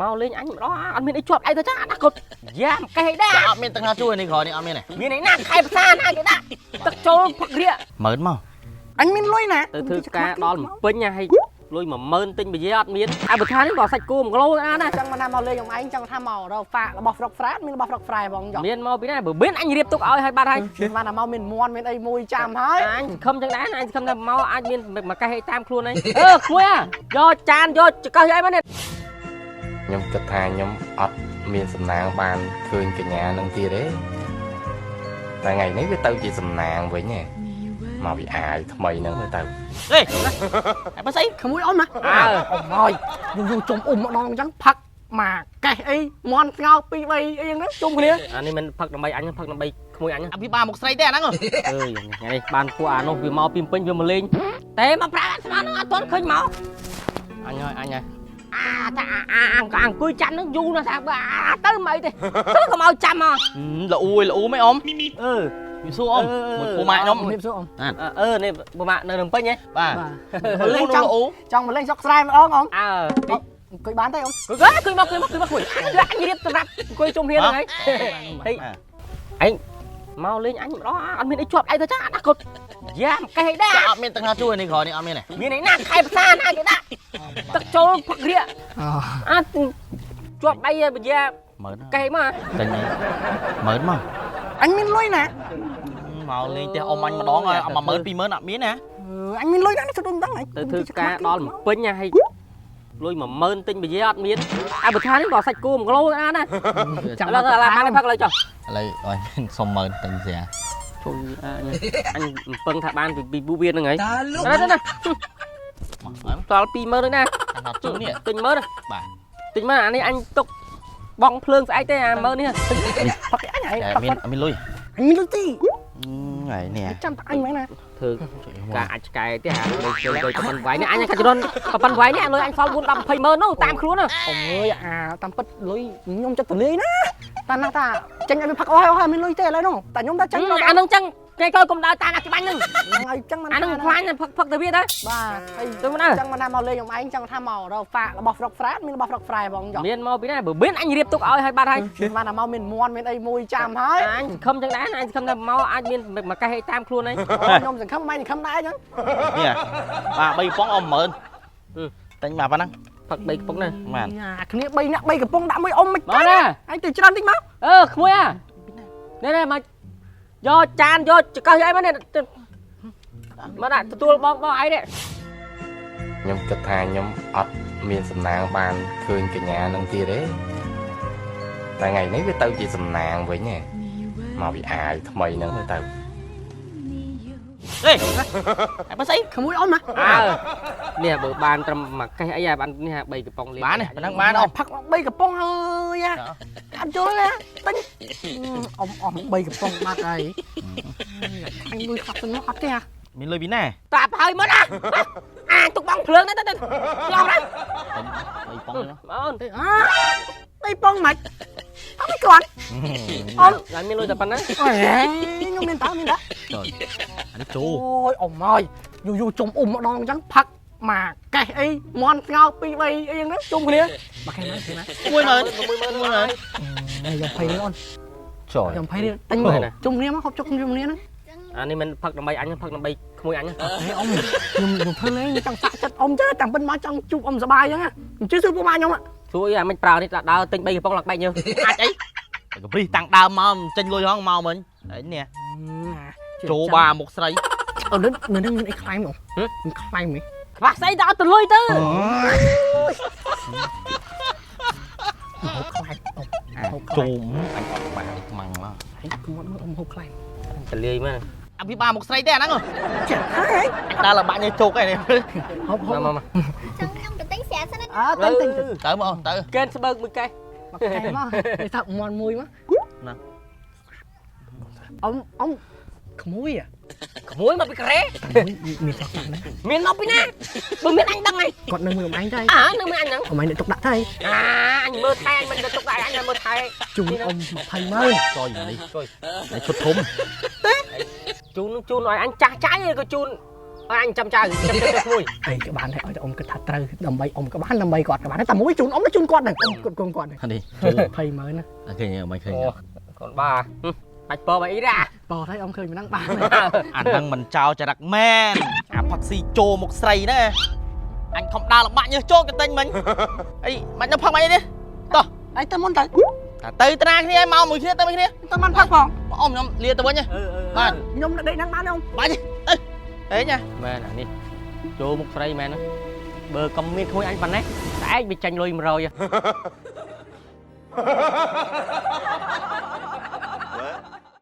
មកលេងអញម្ដងអត់មានអីជាប់ដៃទៅចាដាក់កត់យ៉ាមកេះដែរ អត់មានទឹកណាជួយនេះក្រោយនេះអត់មានទេ មានឯណាខែផ្សារណាគេដាក់ទឹកចូលផឹករាក ម៉ឺនមក អញមានលុយណា ទៅធ្វើការដល់ពេញហើយលុយ10000ទិញបយាអត់មានអាបើថានេះបើសាច់គោ1គីឡូណាណា ចង់មកណាមកលេងអញចង់ថាមករកហ្វារបស់ហ្វ្រុកហ្វ្រ៉ាមានរបស់ហ្វ្រុកហ្វ្រ៉ែបងចង់ មានមកពីណាបើមានអញរៀបទុកឲ្យឲ្យបាត់ហើយ បានតែមកមានមន់មានអីមួយចាំហើយ អញសង្ឃឹមចឹងដែរអញសង្ឃឹមថាមកអាចមានមកកេះឲ្យតាមខ្លួនឯងអឺក្មួយយកចានយកចកោះយកអីមកនេះ ខ្ញុំគិតថាខ្ញុំអត់មានសំណាងបានឃើញកញ្ញានឹងទៀតទេតែថ្ងៃនេះវាទៅជាសំណាងវិញហ៎មកពីអាវថ្មីហ្នឹងទៅ ហេបើស្អី ក្មួយអ៊ំណា អើ អ៊ំហើយយូរយូរជុំអ៊ំម្ដងអញ្ចឹងផឹកមកកេះអីមន់ស្ងោ2 3អីហ្នឹងជុំគ្នា អានេះមិនផឹកដើម្បីអញផឹកដើម្បីក្មួយអញ អភិបាលមុខស្រីទេអាហ្នឹង អើយថ្ងៃនេះបានពួកអានោះវាមកពីពេញវាមកលេងតែមកប្រាក់ស្មានហ្នឹងអត់ទាន់ឃើញមក អញហើយអញហើយ អាថាអាអង្គុយចាំហ្នឹងយូរណាស់ថាបើអាទៅមិនអីទេទៅកុំឲ្យចាំមក ល្អួយល្អ៊ូមិនអ៊ំ អឺ វាសួរអ៊ំមួយពូម៉ាក់ខ្ញុំ ជំរាបសួរអ៊ំ អឺនេះបងម៉ាក់នៅភ្នំពេញហ៎ បាទ បាទលេងចង់ ល្អ៊ូ ចង់មកលេងស្រុកស្រែម្ដងអ៊ំ អើ អង្គុយបានទេអ៊ំ អង្គុយអង្គុយមកអង្គុយមកអង្គុយមកអង្គុយអញរៀបសម្រាប់អង្គុយជុំគ្នាហ្នឹងហើយហេមកលេងអញម្ដងអត់មានអីជាប់ដៃទៅចាដាក់កត់យ៉ាមកេះដែរ អត់មានទឹកណាជួយនេះក្រោយនេះអត់មានទេ មានឯណាខែផ្សារណាគេដាក់ទឹកចូលផឹករាកអាជាប់ដៃបយា ម៉ឺន កេះមក ទិញម៉ឺនមក អញមានលុយណា មកលេងផ្ទះអ៊ំអញម្ដងឲ្យ10000 20000អត់មានណា អញមានលុយណានេះទៅមិនដឹង ទៅធ្វើការដល់ពេញហើយលុយ10000ទិញបយាអត់មានអាបើថានេះបើសាច់គោ1គីឡូណាណា ចាំ ឥឡូវឥឡូវបានផឹកឡើយចុះ ឥឡូវអញសុំម៉ឺនទិញស្រា ជួយអញពឹងថាបានពីពូវៀនហ្នឹងហើយណាណា មក តល់20000ហ្នឹងណា អត់ជូននេះ ទិញ10000 បាទ ទិញ10000អានេះអញទុកបងភ្លើងស្អែកទេអា10000នេះ ផឹកអញហើយ តែ ផឹក មានមានលុយ អញមានលុយទី ថ្ងៃនេះ ចាំតែអញមែនណា ធ្វើការអាចឆ្កែទេអាលុយលុយប៉ុនវាយនេះអញកាច់រុនប៉ុនវាយនេះលុយអញសល់4 10 20ម៉ឺននោះតាមខ្លួន អ៊ំអើយអាតាមពិតលុយខ្ញុំចិត្តទលាយណាតាណាតាចេញឲ្យវាផឹកអស់ហើយអស់ហើយមានលុយទេឥឡូវនោះតែខ្ញុំតែចេញដល់ អានឹងចឹងគេក៏កុំដើរតាមអាច្បាញ់ហ្នឹង ហ្នឹងហើយចឹងមិន អានឹងខ្លាញ់ផឹកផឹកទៅវាទៅ បាទហើយ ទៅណា ចង់មកណាមកលេងអ៊ំឯងចង់ថាមករកហ្វារបស់ហ្វ្រុកហ្វ្រ៉ាមានរបស់ហ្វ្រុកហ្វ្រ៉ែបងចង់ មានមកពីណាបើមានអញរៀបទុកឲ្យឲ្យបាត់ហើយ បានតែមកមានមន់មានអីមួយចាំហើយ អញសង្ឃឹមចឹងដែរអញសង្ឃឹមថាមកអាចមានមកកេះឲ្យតាមខ្លួនឯង ខ្ញុំសង្ឃឹមមិនសង្ឃឹមដែរអញ្ចឹង នេះបាទ3កំប៉ុងអស់10000ទិញមកប៉ុណ្ណឹង ផឹក3កំប៉ុងណា បាទ ញ៉ាគ្នា3នាក់3កំប៉ុងដាក់មួយអ៊ំមិន មកណា អញទៅច្រើនតិចមក អឺក្មួយអានេះនេះមកយកចានយកចកោះយកអីមកនេះមកដាក់ទទួលបងបងឯងនេះ ខ្ញុំគិតថាខ្ញុំអត់មានសំណាងបានឃើញកញ្ញានឹងទៀតទេតែថ្ងៃនេះវាទៅជាសំណាងវិញហ៎មកពីអាវថ្មីហ្នឹងទៅ ហេបើស្អី ក្មួយអ៊ំណា អើនេះបើបានត្រឹមមួយកេះអីបាននេះ3កំប៉ុងលៀ បានទេប៉ុណ្ណឹងបានអ៊ំ ផឹក3កំប៉ុងហើយអត់យល់ទេទិញអ៊ំអ៊ំ3កំប៉ុងបាត់ហើយអញលុយខាត់ទៅនោះអត់ទេ មានលុយពីណា តាប់ហើយមកណាអាទុកបងភ្លើងទៅទៅឡងណា 3ប៉ុង អូន ទេអា3ប៉ុងមិនអត់មិនគ្រាន់អ៊ំ ឡើយមានលុយតែប៉ុណ្ណា អូយខ្ញុំមានតើមានតើ ចូលអានេះចូល អូយអ៊ំហើយយូរយូរជុំអ៊ំម្ដងអញ្ចឹងផឹកមកកេះអីមន់ស្ងោ2 3អីហ្នឹងជុំគ្នាមកកេះមកគេណា 10000 10000 នេះយក20រៀលអូន ចូល យក20រៀលទិញជុំគ្នាមកហូបជុំជុំគ្នាហ្នឹង អានេះមិនផឹកដើម្បីអញផឹកដើម្បីក្មួយអញ ហេអ៊ំខ្ញុំធ្វើលេងចង់សាក់ចិត្តអ៊ំចឹងតាមពិតមកចង់ជួបអ៊ំសប្បាយចឹងមិនជឿសួរពួកម៉ាខ្ញុំ សួរអីអាមិនប្រើនេះដើរទិញ3កំប៉ុងឡើងបែកយើ អាចអីកំព្រីតាំងដើមមកចេញលុយហងមកមិញអីនេះចូលបាមុខស្រី អូននៅនឹងមានអីខ្លែងហ្មងមានខ្លែងហ្មង ខ្វះស្អីដល់ទៅលុយទៅ ហូបខ្លែងអ៊ំហូបខ្លែ ចូល ង អញអត់បានខ្មាំងមក គុំអ៊ំហូបខ្លែង តលាយមក អភិបាលមុខស្រីទេអាហ្នឹង ចាហើយ អញដើរលបាក់ញ៉ៃជោកឯនេះ ហូបហូប មកមក ចង់ខ្ញុំទៅទិញស្រាសិន អើទិញទិញ ទៅមកទៅ កេនស្បើកមួយកេះ មកកែមកគេថាមន់មួយមក ណា អ៊ំអ៊ំក្មួយអា ក្មួយមកពីក្រេ មានសោះណា មានមកពីណាបើមានអញដឹងហើយ គាត់នៅមើលអ៊ំឯងទៅ អើនៅមានអញហ្នឹង អ៊ំឯងទុកដាក់ទៅ អាអញមើលថែអញមិនទៅទុកដាក់អញមើលថែ ជូនអ៊ំ20ម៉ឺន ចយនេះ ជួយ នេះឈុតធំ ជូនជូនឲ្យអញចាស់ចាយក៏ជូន ឲ្យអញចាំចៅចាំទៅក្មួយ អីក៏បានដែរឲ្យតែអ៊ំគិតថាត្រូវដើម្បីអ៊ំក៏បានដើម្បីគាត់ក៏បានដែរតែមួយជូនអ៊ំជូនគាត់ហ្នឹងអ៊ំគាត់គងគាត់ហ្នឹង នេះ 20ម៉ឺនណា ឃើញមិនឃើញ អូកូនបាបាច់ពបើអីដែរ បោះហើយអ៊ំឃើញមិនហ្នឹងបាន អាហ្នឹងមិនចោលចរិតមែនអាផឹកស៊ីចូលមុខស្រីណាអញខំដើរលំបាក់ញើសចូលកទិញមិញអីមិនទៅផឹកមិនអីនេះតោះ អីទៅមុនទៅ តាទៅត្រាគ្នាឲ្យមកមួយគ្នាទៅមួយគ្នា ទៅមិនផឹកផង អ៊ំខ្ញុំលាទៅវិញបាទ ខ្ញុំនៅដេកហ្នឹងបានអ៊ំ បាច់ទៅហេញ មែនអានេះចូលមុខស្រីមែនណាបើកុំមានក្មួយអញប៉ុណ្ណេះតែឯងវាចាញ់លុយ100